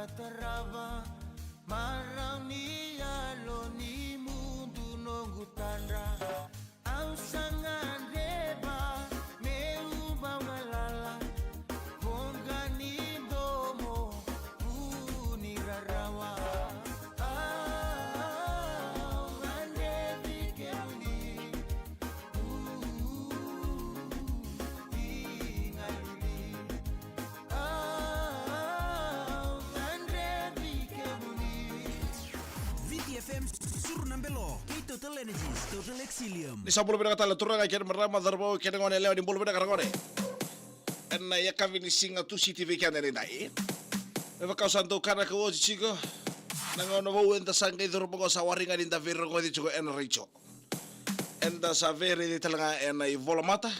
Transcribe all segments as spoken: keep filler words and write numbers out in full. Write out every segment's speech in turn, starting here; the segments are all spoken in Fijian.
Tarava, marau ni yalo ni mudu noqu tadra. Au sa gadreva meu vakagalala, voqa ni domo, vu ni rarawa. Au gadrevi kemuni, u, i galili. Au gadrevi kemuni. Viti F M, Suru na Belo, kei Total Energies, Total Excellium. Ni sa bula vinaka tale turaga kei na marama, cauravou kei na gone yalewa, ni bula vinaka na gone. Ena yakavi ni siga Tusiti vei keda edaidai. Me vaka au sa dau kaya oti tiko, na gauna vou eda sa qai curu vaqo sa wari ga ni da veirogoci tiko ena retio. Eda sa veiraici tale ga ena ivolamata.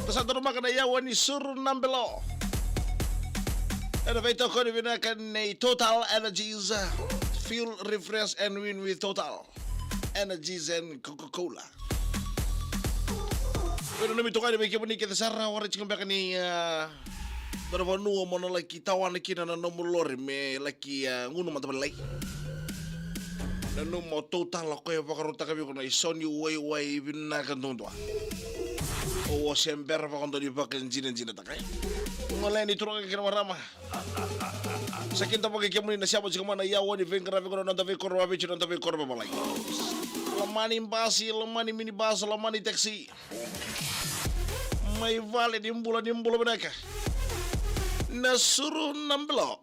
Da sa donumaka na yawa ni Suru na Belo. Ena veitokoni vinaka nei Total Energies. Fuel, refresh and win with Total Energies and Coca-Cola. Veinanumi toka yani vei kemuni kece sara, warai tiko beka ni, ah, dua na vanua mo na laki tawana kina na nomu lori me laki, ah, gunu mada vakalailai. Nanuma o Total o koya e vakarautaka vei iko na isau ni waiwai vinaka duadua. O se bera vakadua ni vakajinajinataka. Gole yani turaga kei na marama. Sa kidavaki kemuni na sema tiko mai na yawa ni veiqaravi qo na noda veikoro vakaviti, na noda veikoro vavalagi. Lomani basi, lomani minibus, lomani taxi. Mai vale, ni bula, ni bula vinaka. Na Suru na Belo.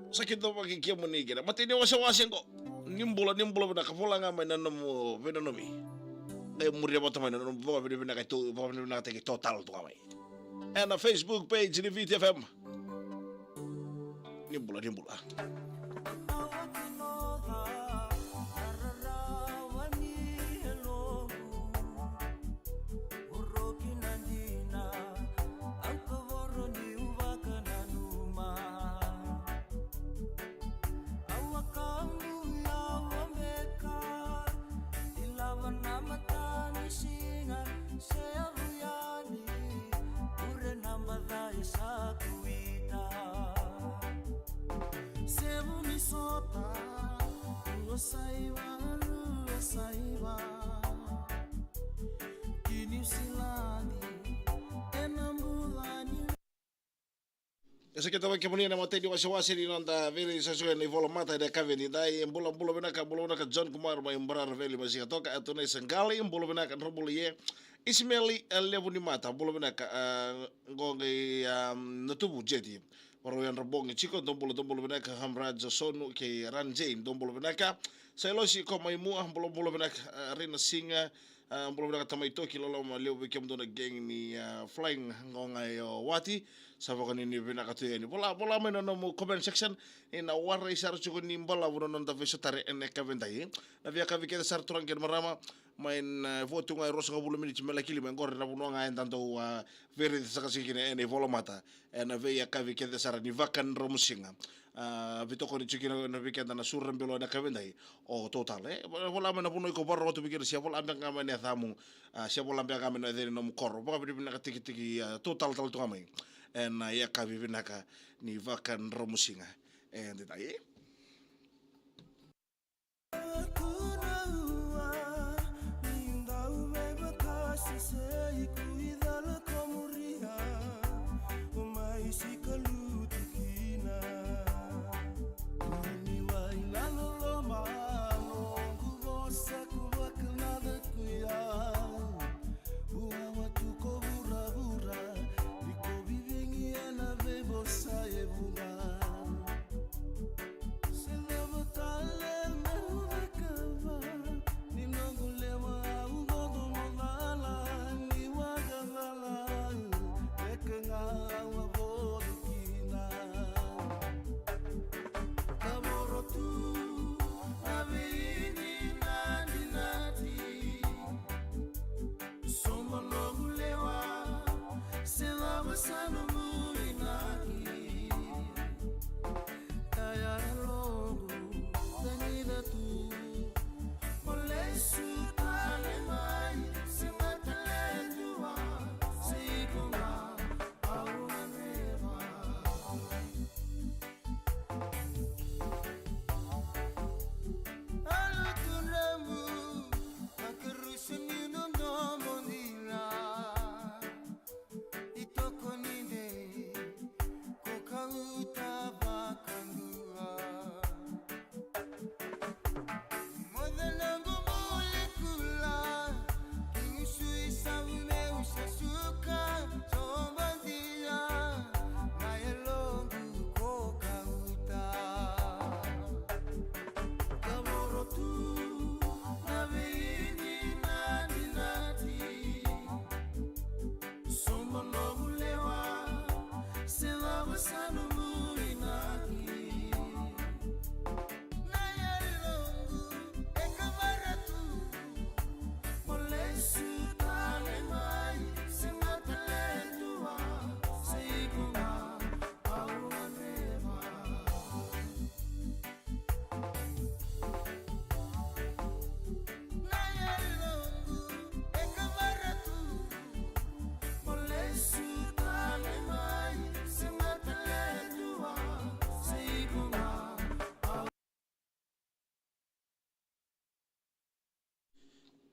Sa kidavaki kemuni kina. Matai ni wasewase qo. Ni bula, ni bula vinaka. Vola ga mai na nomu veinanumi. Qai muria vata mai na nomu vakavinavinaka, tu vakavinavinakataki Total tu ga mai. Ena Facebook page ni Viti F M. Ni bula, ni bula. Sevu yani, ure na baca e sa kuita. Sevu ni sota, rua saiva, rua saiva. Ki New Zealand, ena buca ni E sa kidavaki kemuni na matai ni wasewase ni noda veiraici sasuka ena ivolamata ena yakavi edaidai. Bula, bula vinaka, bula vinaka John Kumar mai Mbarara Valley mai Sigatoka, Etonai Sagali, bula vinaka Drabula Ie, Isimeli, e, Levu ni Mata, bula vinaka, e, qo qai, e, Natuvu Jeti, Varau Yadra Bogi Jiko, dou bula, dou bula vinaka Hamraj Sonu kei Ran Jane, dou bula vinaka Sailosi ko mai Mua, bula, bula vinaka, e, Rina Siga, A, bula vinaka Tamai Toki, loloma levu vei kemudou na gang ni, a, Flying qo ga e Wati. Sa vakanuinui vinaka tu yani. Vola, vola mai na nomu comment section. Ena warai sara tiko ni balavu na noda veisotari ena yakavi edaidai. Na veiyakavi kece sara turaga kei na marama. Mai na, e, vo tu ga e ruasagavulu miniti me laki lima, e qori na vanua ga eda dau, a, veiraici saka tiko kina ena ivolamata. Ena veiyakavi kece sara ni Vakadramusiga. A, veitokoni tiko kina vei keda na Suru na Belo ena yakavi edaidai. O Total, e, vola mai na vanua iko vakarorogo tu vei keda, se vola beka ga mai na yacamu, a, se vola beka ga mai na yaca ni nomu koro. Vakavinavinakataki tiko, a, Total tale tu ga mai. Ena yakavi vinaka ni Vakadramusiga. E, edaidai. Se cava tale meu cakava, ni noqu lewa au dodo mo cala, ni vakacala, e ke ga au a vodo kina. Ka voro tu na veidinadinati. Sobo noqu lewa, se cava sa noqu inaki. Uta vakadua. Moce noqu buli kula, ki gusui savu meu sa suka, sobadia na yaloqu ko kauta. Ka voro tu na veidinadinati. Sobo noqu lewa, se cava sa noqu inaki. Na yaloqu e kavara tu, mo lesu tale mai, se matale dua, se iko ga au gadreva.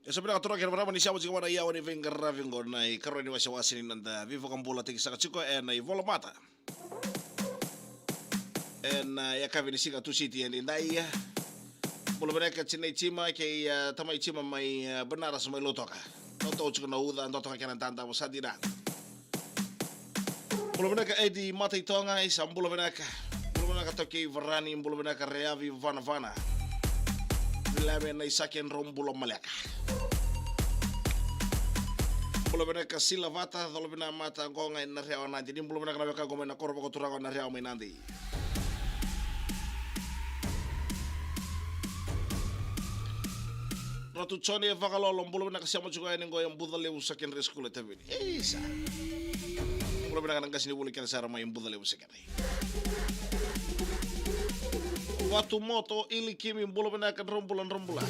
E sa vinaka turaga kei na marama ni sa mai tiko mai na yawa ni veiqaravi oqo na ikarua ni wasewase ni noda veivakabulataki saka tiko ena ivolamata. Ena yakavi ni siga Tusiti edaidai. Bula vinaka Jinei Jima kei, e, Tamai Jima mai, e, Banaras mai Lautoka. Toka tiko na uca, toka kena dadavo sa dina. Bula vinaka Edi Mata i Toga, isa bula vinaka. Bula vinaka Tokei Varani, bula vinaka Reavi Vanavana. Vilame na Isake drau bula maleka. Bula vinaka Sila Vata, cola vina mata qo ga ena Rewa Nadi. Ni bula vinaka na wekaqu mai na koro vakaturaga na Rewa mai Nadi. Ratu Joni e Vakalolo, bula vinaka sema tiko yani qo e Bucalevu Secondary School e Tavini. Isa. Bula vinaka na qase ni vuli kece sara mai Bucalevu Secondary. Vatu Moto, Ili Kimi, bula vinaka, drau bula, drau bula.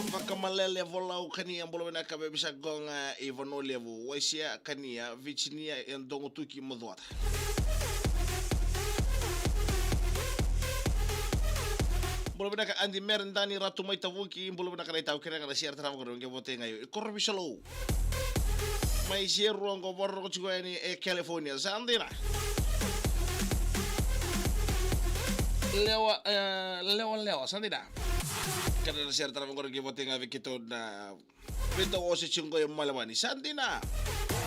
Vakamalele Volau Kania, bula vinaka, Vevisa Goga, i Vanua Levu, Waisia Kania, Virginia, e Dogo Tuki, Macuata. Bula vinaka Adi Mere Dani Ratu mai Tavuki, bula vinaka na itau kere na sera tarava kore nge vote ngai. Koro Visalou. Mai Sierra qo voroko tiko yani e California. Sa dina. Lewa, e, lewa, lewa, sa dina. Kere na sera tarava kore nge vote ngai vei keitou na Vita ose tiko qo e Malevani. Sa dina.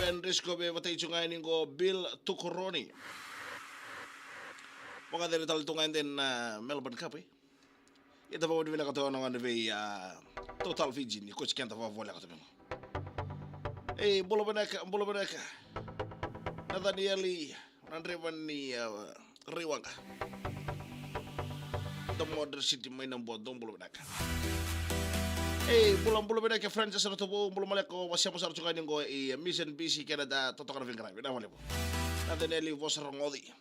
Ben Risco vei vata i tiko ga yani qo Bill Tukuroni. Vakacere tale tu ga yani na Melbourne Cup, e. Ia da vakavinavinaka tu ga yani vei, a, Total Fiji ni coach keda vakavoleka tu mai qo. E, bula vinaka, bula vinaka. Nathanieli. Na draiva ni, a, Raiwaqa. Da Modern City mai Nabua, dou bula vinaka. E, bula, bula vinaka Francis Ratovo, bula maleka, wasema sara tu ga yani qo i Mission B C Canada, totoka na veiqaravi, vinaka vakalevu. Nathanieli Vosa Rogoci.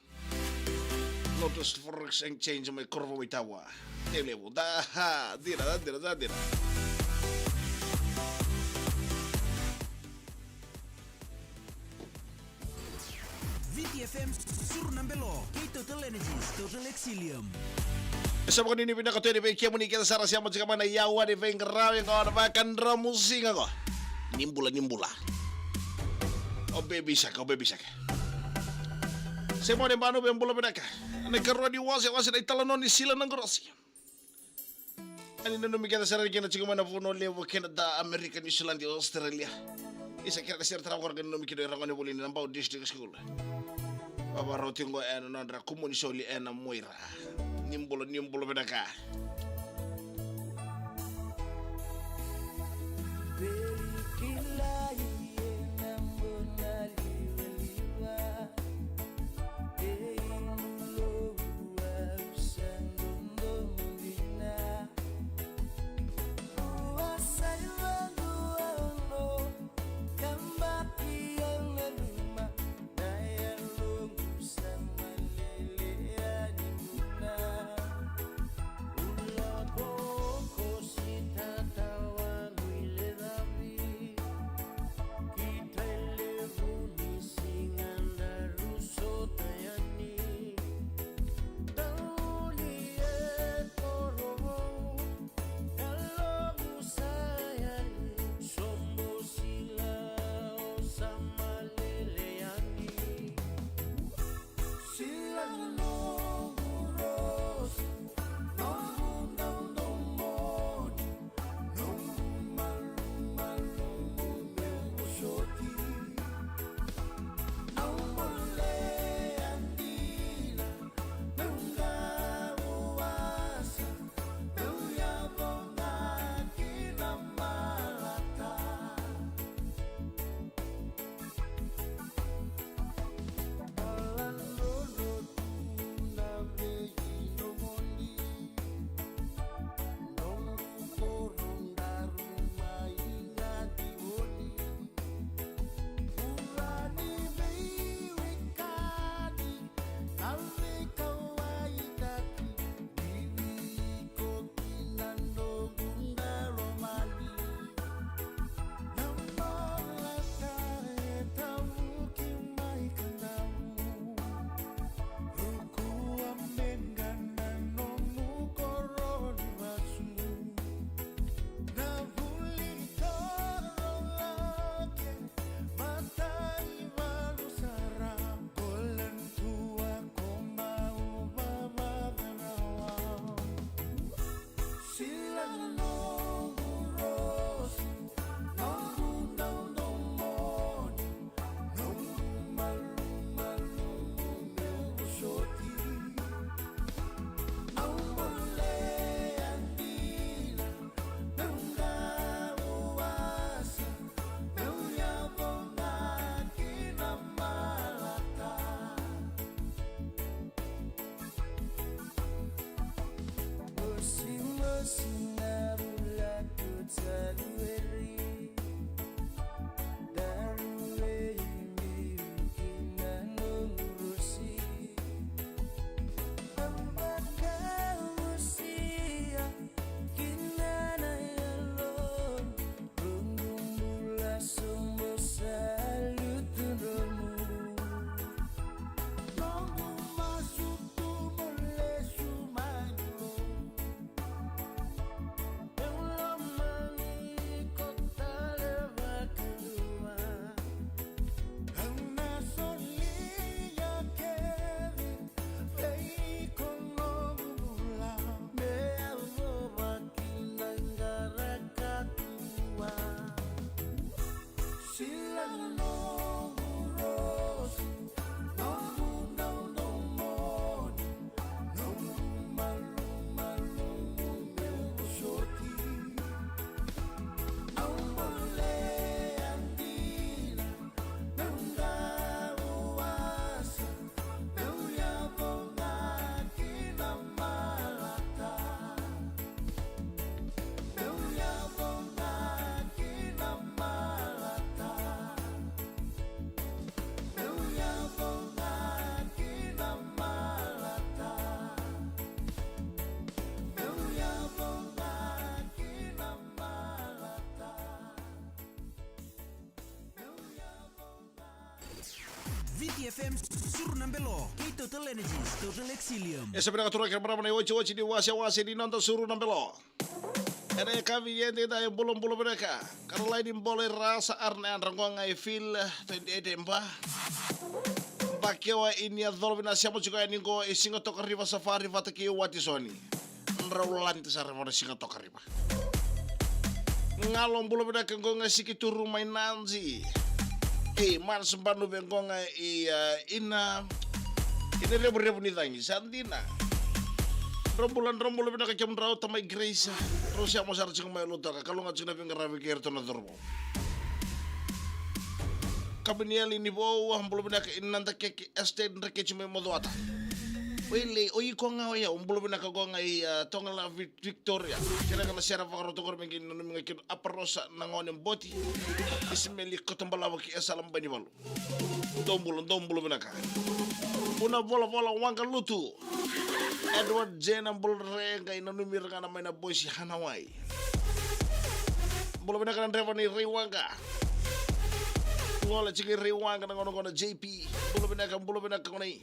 Lotus Forex Exchange mai Korovo mai Tavua. Teu levu, da, ha, dina, da, dina, da, dina. Viti F M, Suru na Belo, kei Total Energies, Total Exilium. E sa vakanuinui vinaka tu yani vei kemuni kece sara sema tiko mai na yawa ni veiqaravi qo na Vakadromusiga qo. Ni bula, ni bula. O baby saka, o baby saka. Simone Banu vei bula vinaka. Na ikarua ni wase, wase na italanoa ni Sila na Qorosi. Ani nanumi keda sara kina tiko mai na vanua levu kina da Amerika, New Zealand, Australia. Isa keda sara tara kora kina nanumi kina e ragone voli ni Nabau District School. Vavarau tiko ena nodra kumuni soli ena Moira. Ni bula, ni bula vinaka. F M, Suru na Belo, kei Total Energies, Total Excellium. E sa vinaka turaga kei na marama na iwatiwati ni wasewase ni noda Suru na Belo. Ena yakavi edaidai, bulabula vinaka. Caroline Bolo i Rasa, Arna Yadra qo ga i Phil, twenty-eight e Ba. Bakewa i Niyacola, vinaka sema tiko yani qo i Sigatoka River Safari vata kei Watisoni. Drau lade sara vata Sigatoka River. Galo, bula vinaka, qo ga Sikituru mai Nadi. Ei, Mans Banuve qo ga i, a, ina, ina revurevu ni cagi, sa dina. Drau bula, drau bula vinaka kemudrau, tamai Grace. Drau sema sara tiko mai Lautoka, kalougata tiko na veiqaravi kei iratou na cauravou. Kabanieli ni Vou, bula vinaka i Nadakeke Estate, Dreketi mai Macuata. Wele, o iko ga o yau, bula vinaka qo ga i, a, Togalavi Victoria. Kere ga na sere vakarota qori me qai nanumi ga kina Aparosa na gone Boti. Isimeli Kotobalava ki Esala Banivalu. Dou bula, dou bula vinaka. Una Volavola Waqalutu. Edward Jena, bula re qai nanumi ira ga na mai na boisi Hanawai. Bula vinaka na dreva ni Raiwaqa. Gola tiko i Raiwaqa na gona gona J P. Bula vinaka, bula vinaka gona i.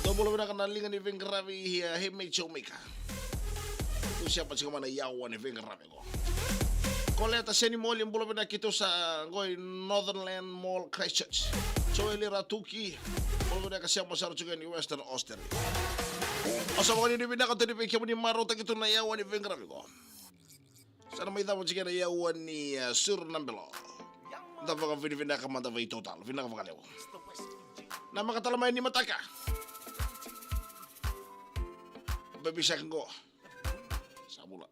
Dou bula vinaka na liga ni veiqaravi, e, Hemei Chomika. Tu sema tiko mai na yawa ni veiqaravi qo. Koleta Senimoli, bula vinaka keitou sa qo i Northern Land Mall, Christchurch. Joeli Ratuki, bula vinaka sema sara tiko yani Western Australia. Au sa vakanuinui vinaka tu ni vei kemuni marautaki tu na yawa ni veiqaravi qo. Sa na mai cava tiko na yawa ni, e, Suru na Belo. Da vakavinavinaka mada vei total. Vinaka vakalevu. Na maka tale mai ni mataka. Baby Shark qo. Sa bula.